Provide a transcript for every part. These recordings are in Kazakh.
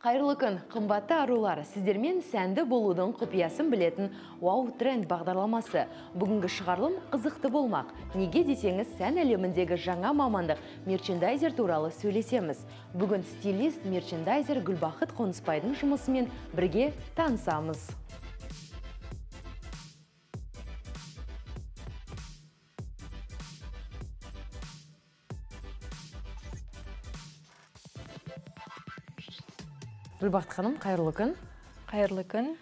Қайырлы күн, қымбатты арулар, сіздермен сәнді болудың құпиясын білетін Вау Тренд бағдарламасы. Бүгінгі шығарылым қызықты болмақ. Неге десеңіз, сән әлеміндегі жаңа мамандық мерчендайзер туралы сөйлесеміз. Бүгін стилист мерчендайзер Гүлбақыт Қонысбайдың жұмысымен бірге танысамыз. Гүлбақыт ханым, қайырлы күн. Қайырлы күн.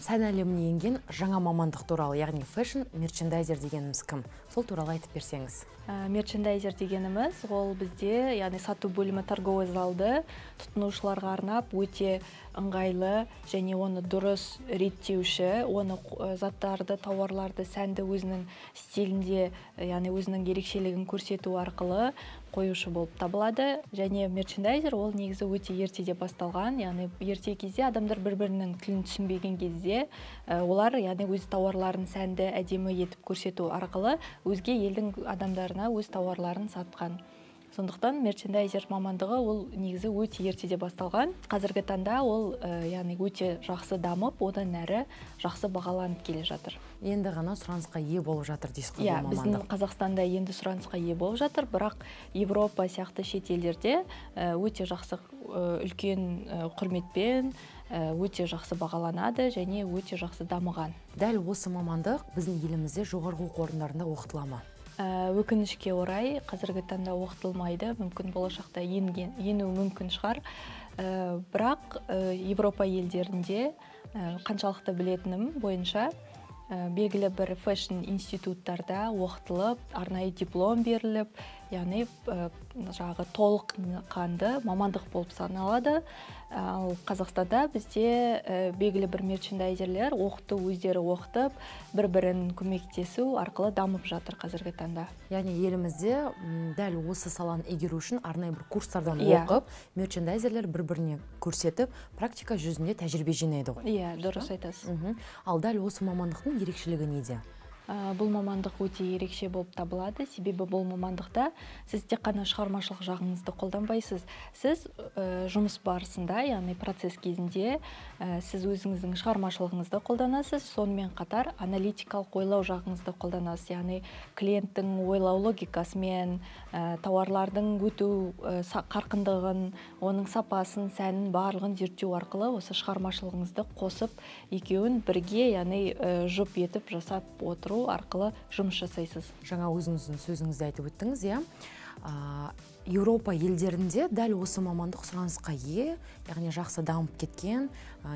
Сән әлеміне енген жаңа мамандық туралы, яғни фэшн мерчендайзер дегеніміз кім? Сол туралы айтып берсеңіз. Мерчендайзер дегеніміз, ол бізде, яғни сату бөлімі торговый залды тұтынушыларға арнап өте ыңғайлы және оны дұрыс реттеуші, оны заттарды, тауарларды сәнді өзінің стилінде, яғни өзінің ерекшелігін көрсету арқылы қоюшы болып табылады. Және мерчендайзер ол негізі өте ертеде басталған, яғни ерте кезде адамдар бір-бірінің тілін түсінбеген кезде олар, яғни өз тауарларын сәнді, әдемі етіп көрсету арқылы өзге елдің адамдарына өз тауарларын сатқан. Сондықтан мерчендайзер мамандығы ол негізі өте ертеде басталған. Қазіргі таңда ол, яғни өте жақсы дамып, одан әрі жақсы бағаланып келе жатыр. Енді ғана сұранысқа ие болып жатыр дейсіз ғой, иә, бұл біздің мамандық. Қазақстанда енді сұранысқа ие болып жатыр, бірақ Европа сияқты шет елдерде өте жақсы, үлкен құрметпен, өте жақсы бағаланады және өте жақсы дамыған. Дәл осы мамандық біздің елімізде жоғарғы оқу орындарында оқытыла ма? Өкінішке орай, қазіргі таңда оқытылмайды, мүмкін болашақта енуі мүмкін шығар. Бірақ Европа елдерінде, қаншалықты білетінім бойынша, белгілі бір фэшн институттарда оқытылып, арнайы диплом беріліп, яғни жаңағы толыққанды мамандық болып саналады. Ал Қазақстанда бізде белгілі бір мерчендайзерлер оқыту, өздері оқытып, бір-бірін көмектесу арқылы дамып жатыр қазіргі таңда. Яғни елімізде дәл осы саланы игеру үшін арнайы бір курстардан Иә. оқып, мерчендайзерлер бір-біріне көрсетіп, практика жүзінде тәжірибе жинайды ғой. Иә, дұрыс айтасыз. Ал дәл осы мамандықтың ерекшелігі неде? Бұл мамандық өте ерекше болып табылады, себебі бұл мамандықта сіз тек қана шығармашылық жағыңызды қолданбайсыз. Сіз жұмыс барысында, яғни процесс кезінде, сіз өзіңіздің шығармашылығыңызды қолданасыз, сонымен қатар аналитикалық ойлау жағыңызды қолданасыз, яғни клиенттің ойлау логикасымен, тауарлардың өту қарқындығын, оның сапасын, сәнін барлығын зерттеу арқылы осы шығармашылығыңызды қосып, екеуін бірге, яғни жұп етіп жасап отыру арқылы жұмыс жасайсыз. Жаңа өзіңіздің сөзіңізде айтып өттіңіз, иә? Еуропа елдерінде дәл осы мамандық сұранысқа ие, яғни жақсы дамып кеткен,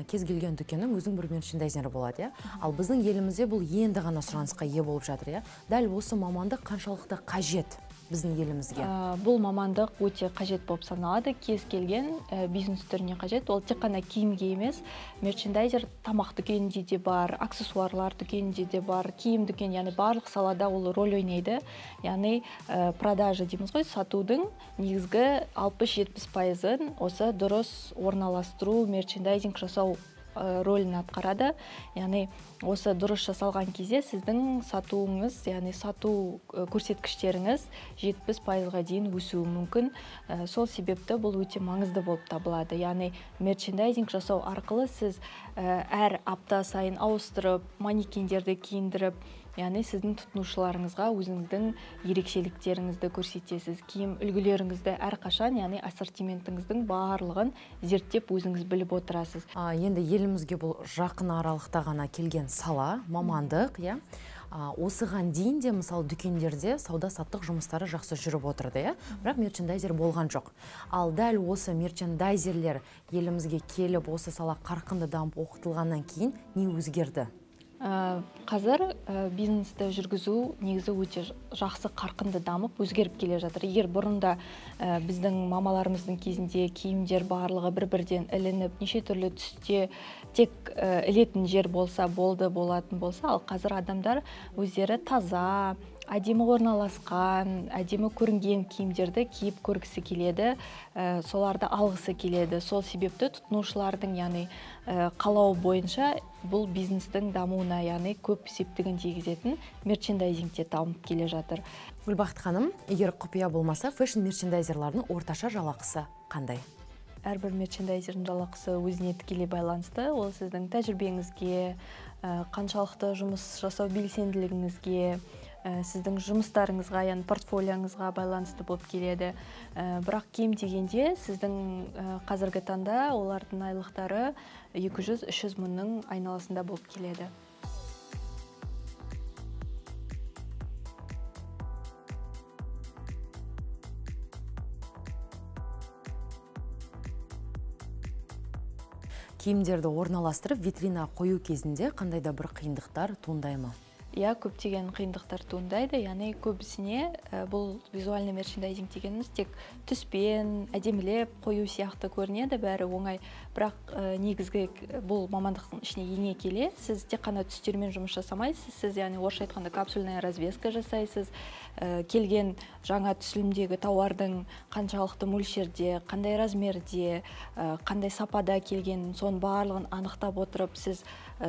кез келген дүкеннің өзінің бір мерчендайзері болады, иә? Ал біздің елімізде бұл енді ғана сұранысқа ие болып жатыр, иә? Дәл осы мамандық қаншалықты қажет біздің елімізге? Бұл мамандық өте қажет болып саналады. Кез келген бизнес түріне қажет. Ол тек қана киімге емес, мерчендайзер тамақ дүкенінде де бар, аксессуарлар дүкенінде де бар, киім дүкен, яғни барлық салада ол роль ойнайды. Яғни продажа дейміз ғой, сатудың негізгі алпыс-жетпіс пайызын осы дұрыс орналастыру, мерчендайзинг жасау рөлін атқарады. Яғни осы дұрыс жасалған кезде сіздің сатуыңыз, яғни сату көрсеткіштеріңіз жетпіс пайызға дейін өсуі мүмкін. Сол себепті бұл өте маңызды болып табылады. Яғни мерчендайзинг жасау арқылы сіз әр апта сайын ауыстырып, манекендерді киіндіріп, яғни сіздің тұтынушыларыңызға өзіңіздің ерекшеліктеріңізді көрсетесіз, киім үлгілеріңізді әрқашан, яғни ассортиментіңіздің барлығын зерттеп өзіңіз біліп отырасыз. Енді елімізге бұл жақын аралықта ғана келген сала, мамандық, иә? Осыған дейін де, мысалы, дүкендерде сауда-саттық жұмыстары жақсы жүріп отырды, иә? Бірақ мерчендайзер болған жоқ. Ал дәл осы мерчендайзерлер елімізге келіп, осы сала қарқынды дамып оқытылғаннан кейін не өзгерді? Қазір бизнесті жүргізу негізі өте жақсы қарқынды дамып өзгеріп келе жатыр. Егер бұрында біздің мамаларымыздың кезінде киімдер барлығы бір-бірден ілініп, неше түрлі түсте тек ілетін жер болса болды, болатын болса, ал қазір адамдар өздері таза, әдемі орналасқан, әдемі көрінген киімдерді киіп көргісі келеді, соларды алғысы келеді. Сол себепті тұтынушылардың, яғни қалауы бойынша бұл бизнестің дамуына, яғни көп септігін тигізетін мерчендайзинг те дамып келе жатыр. Гүлбақыт ханым, егер құпия болмаса, фэшн мерчендайзерлардың орташа жалақысы қандай? Әрбір мерчендайзердің жалақысы өзіне тікелей байланысты. Ол сіздің тәжірибеңізге, қаншалықты жұмыс жасау белсенділігіңізге, сіздің жұмыстарыңызға, яғни портфолиоңызға байланысты болып келеді. Бірақ кем дегенде сіздің қазіргі таңда олардың айлықтары 200-300 мыңның айналасында болып келеді. Киімдерді орналастырып, витрина қою кезінде қандай да бір қиындықтар туындай ма? Иә, көптеген қиындықтар туындайды. Яғни көбісіне бұл визуальный мерчендайзинг дегеніміз тек түспен әдемілеп қою сияқты көрінеді, бәрі оңай. Бірақ негізгі бұл мамандықтың ішіне ене келе, сіз тек қана түстермен жұмыс жасамайсыз, сіз, яғни орысша айтқанда капсульная развеска жасайсыз. Келген жаңа түсілімдегі тауардың қаншалықты мөлшерде, қандай размерде, қандай сапада келгенін, соның барлығын анықтап отырып, сіз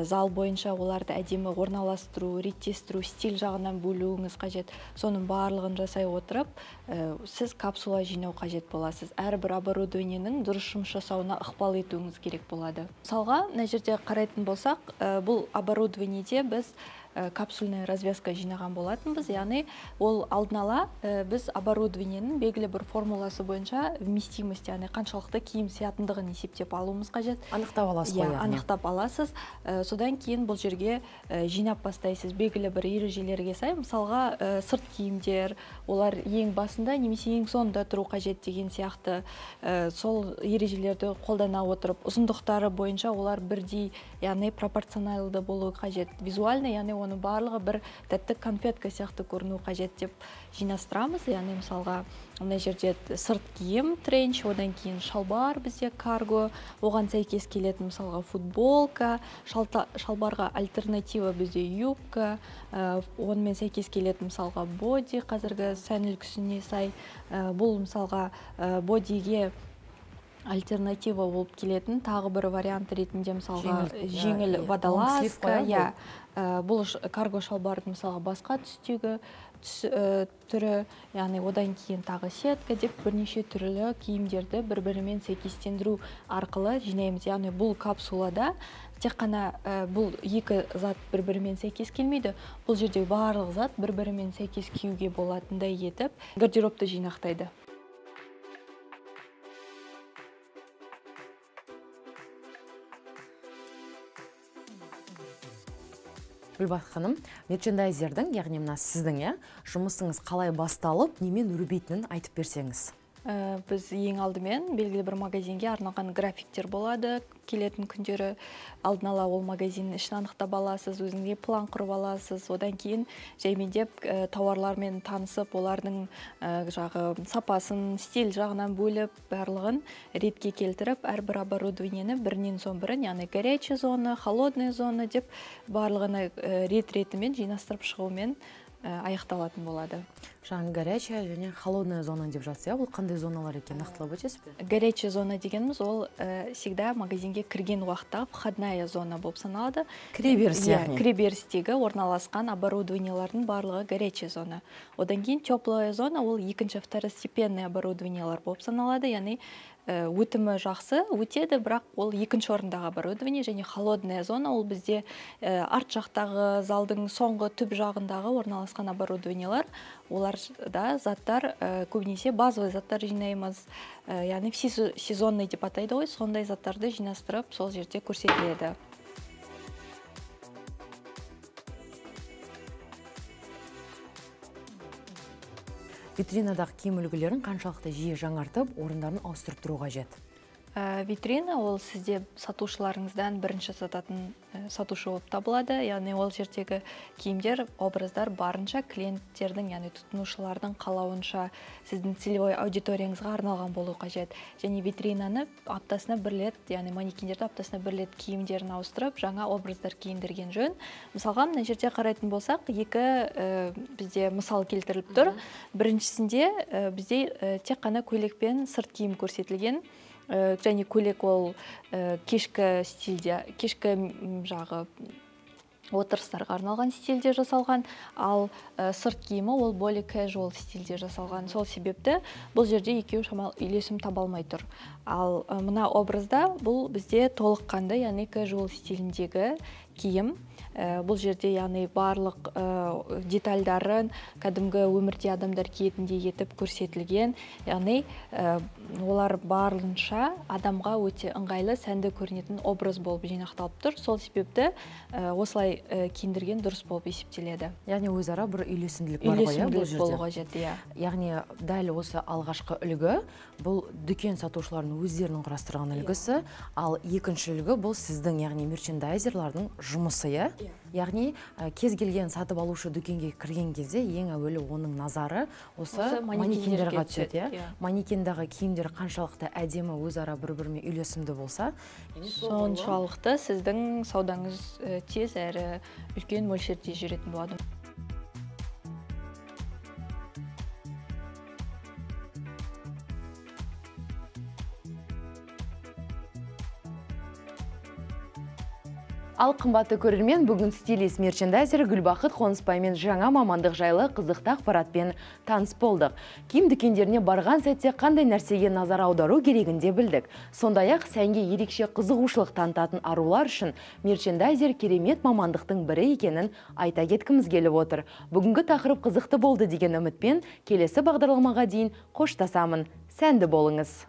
зал бойынша оларды әдемі орналастыру, реттестіру, стиль жағынан бөлуіңіз қажет. Соның барлығын жасай отырып, сіз капсула жинау қажет боласыз. Әрбір оборудованиенің дұрыс жұмыс жасауына ықпал етуіңіз керек болады. Мысалға, мына жерде қарайтын болсақ, бұл оборудованиеде біз капсульная развязка жинаған болатынбыз. Яғни ол алдын ала біз оборудованиенің белгілі бір формуласы бойынша вместимость, яғни қаншалықты киім сиятындығын есептеп алуымыз қажет. Анықтап аласыз ғой, яғни. Анықтап аласыз. Содан кейін бұл жерге жинап бастайсыз белгілі бір ережелерге сай. Мысалға, сырт киімдер, олар ең басында немесе ең соңында тұру қажет деген сияқты, сол ережелерді қолдана отырып, ұзындықтары бойынша олар бірдей, яғни пропорционалды болуы қажет. Визуально, яғни оның барлығы бір тәтті конфетка сияқты көріну қажет деп жинастырамыз. Яғни мысалға, мына жерде сырт киім тренч, одан кейін шалбар бізде карго, оған сәйкес келетін мысалға футболка, шалбарға альтернатива бізде юбка, онымен сәйкес келетін мысалға боди қазіргі сән үлгісіне сай. Бұл мысалға бодиге альтернатива болып келетін тағы бір вариант ретінде мысалға жеңіл водолазка, иә, бұл карго шалбардың мысалға басқа түстегі түрі, яғни одан кейін тағы сетка деп бірнеше түрлі киімдерді бір-бірімен сәйкестендіру арқылы жинаймыз. Яғни бұл капсулада тек қана бұл екі зат бір-бірімен сәйкес келмейді, бұл жерде барлық зат бір-бірімен сәйкес киюге болатындай етіп гардеробты жинақтайды. Гүлбақыт ханым, мерчендайзердің, яғни мына сіздің, жұмысыңыз қалай басталып, немен өрбитінін айтып берсеңіз. Біз ең алдымен белгілі бір магазинге арналған графиктер болады. Келетін күндері алдын ала ол магазиннің ішін анықтап аласыз, өзіңізге план құрып аласыз. Одан кейін жаймендеп тауарлармен танысып, олардың жағы сапасын, стиль жағынан бөліп, барлығын ретке келтіріп, әрбір оборудованиені бірінен соң бірін, яғни горячая зона, холодная зона деп барлығын рет-ретімен жинастырып шығумен аяқталатын болады. Жаңа горячая және холодная зона деп жатса, ол қандай зоналар екенін нақтылап өтесіз бе? Горячая зона дегеніміз ол всегда магазинге кірген уақытта входная зона болып саналады. Кіреберіс, яғни. Кіреберістегі орналасқан оборудованиелардың барлығы горячая зона. Одан кейін теплая зона ол екінші второстепенный оборудованиелар болып саналады, яғни өтімі жақсы өтеді, бірақ ол екінші орындағы оборудование. Және холодная зона ол бізде арт жақтағы залдың соңғы түп жағындағы орналасқан оборудованиелар. Оларда заттар көбінесе базовый заттар жинаймыз, яғни сезонный деп атайды ғой, сондай заттарды жинастырып сол жерде көрсетіледі. Витринадағы киім үлгілерін қаншалықты жиі жаңартып, орындарын ауыстырып тұру қажет? Витрина ол сізде сатушыларыңыздан бірінші сататын сатушы болып табылады. Яғни ол жердегі киімдер, образдар барынша клиенттердің, яғни тұтынушылардың қалауынша сіздің целевой аудиторияңызға арналған болу қажет. Және витринаны аптасына бір рет, яғни манекендерді аптасына бір рет киімдерін ауыстырып, жаңа образдар киіндірген жөн. Мысалға, мына жерде қарайтын болсақ, екі бізде мысал келтіріліп тұр. Біріншісінде бізде тек қана көйлек пен сырт киім көрсетілген. Және көйлек ол кешкі стильде, кешкі жағы Отырыстарға арналған стильде жасалған, ал сырт киімі ол более casual стильде жасалған. Сол себепті бұл жерде екеуі шамалы үйлесім таба алмай тұр. Ал мына образда бұл бізде толыққанды, яғни casual стиліндегі киім. Бұл жерде, яғни барлық детальдарын кәдімгі өмірде адамдар киетіндей етіп көрсетілген, яғни олар барынша адамға өте ыңғайлы, сәнді көрінетін образ болып жинақталып тұр. Сол себепті осылай киіндірген дұрыс болып есептеледі. Яғни өзара бір үйлесімділік бар ғой, иә, бұл Үйлесімділік болу жерде. қажет, иә. Яғни дәл осы алғашқы үлгі бұл дүкен сатушыларының өздерінің құрастырған үлгісі, ал екінші үлгі бұл сіздің, яғни мерчендайзерлардың жұмысы, иә? Иә. Яғни кез келген сатып алушы дүкенге кірген кезде ең әуелі оның назары осы Осы манекендерге манекендерге түседі, иә? түседі, иә. Манекендағы киімдер қаншалықты әдемі, өзара бір-бірімен үйлесімді болса, яғни сол соншалықты сіздің саудаңыз тез әрі үлкен мөлшерде жүретін болады. Ал қымбатты көрермен, бүгін стилист мерчендайзер Гүлбақыт Қонысбаймен жаңа мамандық жайлы қызықты ақпаратпен таныс болдық. Киім дүкендеріне барған сәтте қандай нәрсеге назар аудару керегін де білдік. Сондай-ақ сәнге ерекше қызығушылық танытатын арулар үшін мерчендайзер керемет мамандықтың бірі екенін айта кеткіміз келіп отыр. Бүгінгі тақырып қызықты болды деген үмітпен келесі бағдарламаға дейін қоштасамын. Сәнді болыңыз.